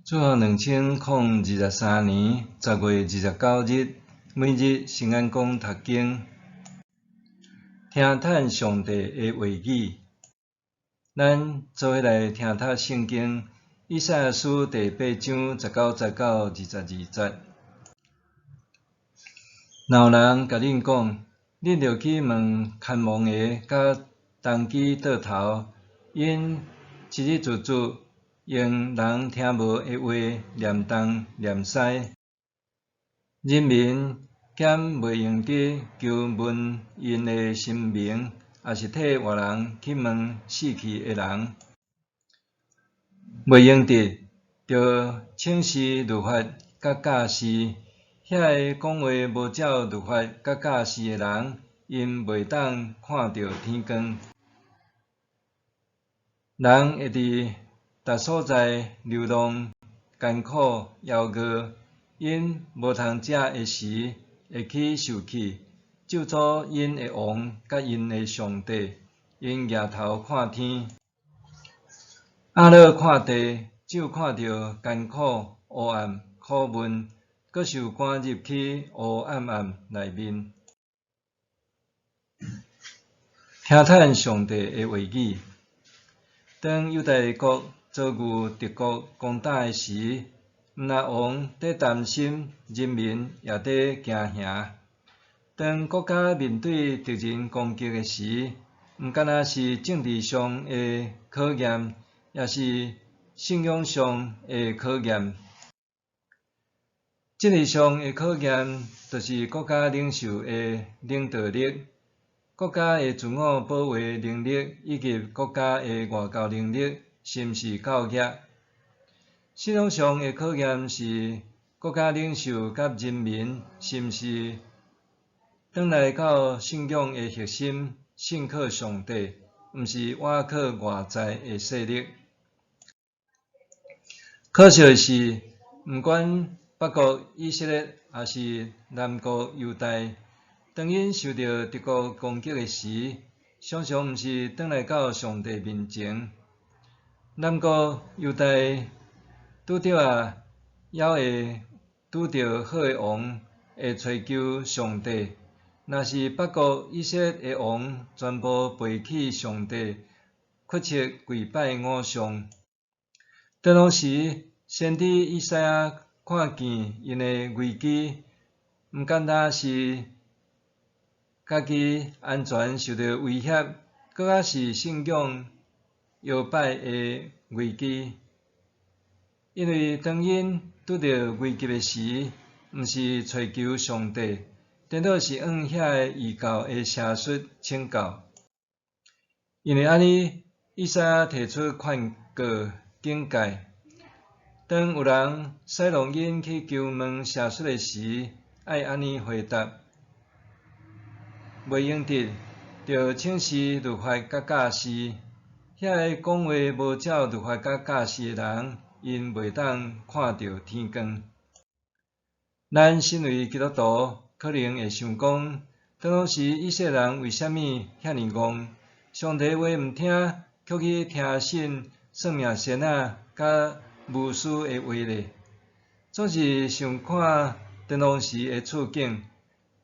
主後2023年10月29日，每日聖安講讀經，聽趁上帝的話語。咱做伙來聽讀聖經，以賽亞書第八章19節到22節。若有人共恁講，恁著去問牽亡的佮童乩倒頭，𪜶一日日日用人聽無的話念東念西，人民敢袂用得求問𪜶的神明，抑是替活人去問死去的人？袂用得著請示律法佮教示，遐个講話無照律法佮教示的人，𪜶袂當看著天光。人會佇逐所在流浪、艱苦、枵餓，𪜶無通食的時，會起受氣，咒詛𪜶的王佮𪜶的上帝。𪜶舉頭看天，壓落看地，只有看著艱苦、烏暗、苦悶，閣受趕入去烏暗暗內面。聽趁上帝的話語，當猶大國遭遇敵國攻打的時，毋但王佇擔心，人民也佇驚嚇。當國家面對敵人攻擊的時，毋干焦是政治上的考驗，也是信仰上的考驗。政治上的考驗，就是國家領袖的領導力、國家的自我保衛能力以及國家的外交能力，是毋是夠額？信仰上的考驗是國家領袖佮人民是毋是轉來到信仰的核心，信靠上帝，毋是倚靠外在的勢力。可惜的是，毋管北國以色列，抑是南國猶大，當𪜶受著敵國攻擊的時，常常毋是轉來到上帝面前。南國猶大拄著啊，猶會拄著好的王，會揣求上帝。若是北國以色列的王全部背棄上帝，屈膝跪拜偶像。當時，先知以賽亞看見𪜶的危機，毋干焦是家己安全受著威脅，閣較是信仰搖擺的危機。因為當𪜶拄著危急的時，毋是揣求上帝，顛倒是向遐个異教的邪術請教。因為按呢，以賽亞提出勸告警戒：當有人使弄𪜶去求問邪術的時，愛按呢回答：袂用得，著請示律法佮教示。遐个講話無照律法佮教示的人，𪜶袂當看著天光。咱身為基督徒，可能會想講，當時以色列人為啥物遐爾戇？上帝話毋聽，卻去聽信算命仙仔佮巫師的話咧？總是想看當時的處境，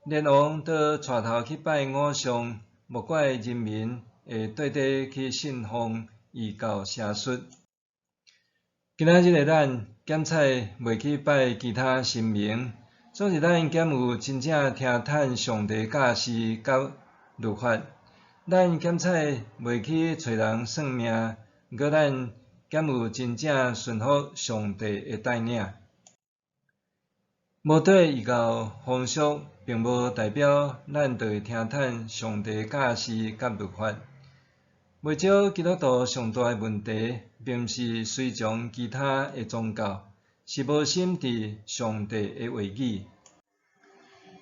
連王都帶頭去拜偶像，莫怪人民會綴底去信奉異教邪術。今仔日的咱檢採袂去拜其他神明，總是咱敢有真正聽趁上帝教示佮律法？咱檢採袂去揣人算命，毋過咱敢有真正順服上帝的帶領？無綴異教風俗，並無代表咱就會聽趁上帝教示佮律法。袂少基督徒上大的問題，並毋是隨從其他的宗教，是無心佇上帝的話語。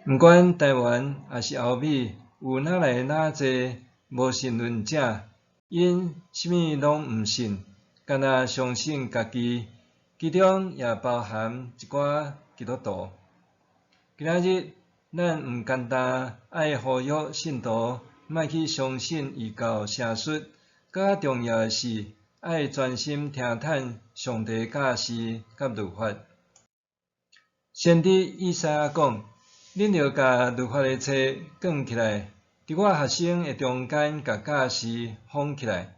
毋管台灣抑是歐美，有哪來哪濟無神論者，𪜶啥物攏毋信，干焦相信家己，其中也包含一寡基督徒。今仔日，咱毋干焦愛呼籲信徒莫去相信異教邪術，閣較重要的是，愛專心聽探上帝教示佮律法。先知以賽亞講：恁著共律法的冊卷起來，佇我學生的中間，共教示封起來。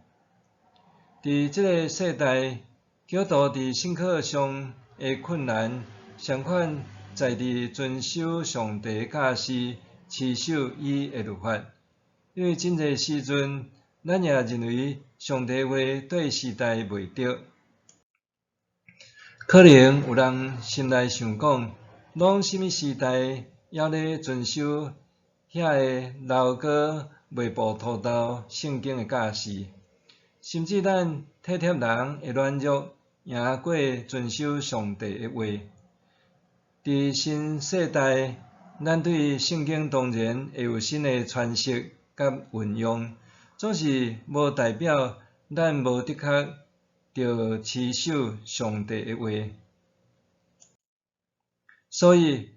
佇這个世代，基督徒佇信靠上的困難，相款在佇遵守上帝教示、持守伊的律法。因為真濟時陣，咱也認為上帝話對時代袂著。可能有人心內想講，攏啥物時代，猶咧遵守遐个老歌袂步塗豆聖經的教示，甚至咱體貼人的軟弱，贏過遵守上帝的話。佇新世代，咱對聖經當然會有新的詮釋佮運用，總是無代表咱無的確著持守上帝的話。所以，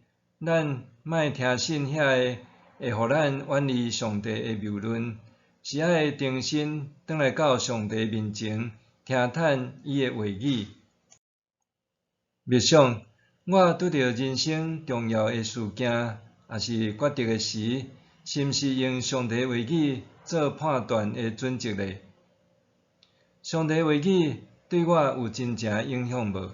咱莫聽信遐个會予咱遠離上帝的謬論，是愛重新轉來到上帝面前，聽探伊的話語。默想，我拄著人生重要的事件，抑是抉擇的時，是毋是用上帝話語做判斷的準則呢？上帝話語對我有真正影響無？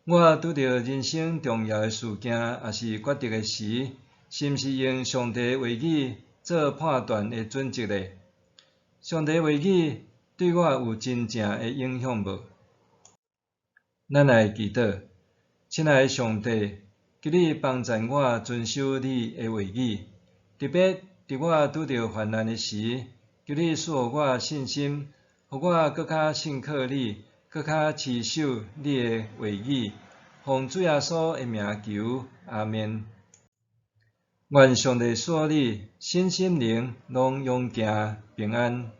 我拄著人生重要的事件，抑是抉擇的時，是毋是用上帝話語做判斷的準則呢？上帝話語對我有真正的影響無？咱來祈禱，親愛的上帝，求你幫助我遵守你的話語，特別佇我拄著患難的時，求你賜予我信心，予我閣較信靠你，閣較持守你的話語。奉主耶穌的名求，阿們。願上帝賜予你身心靈攏勇健平安。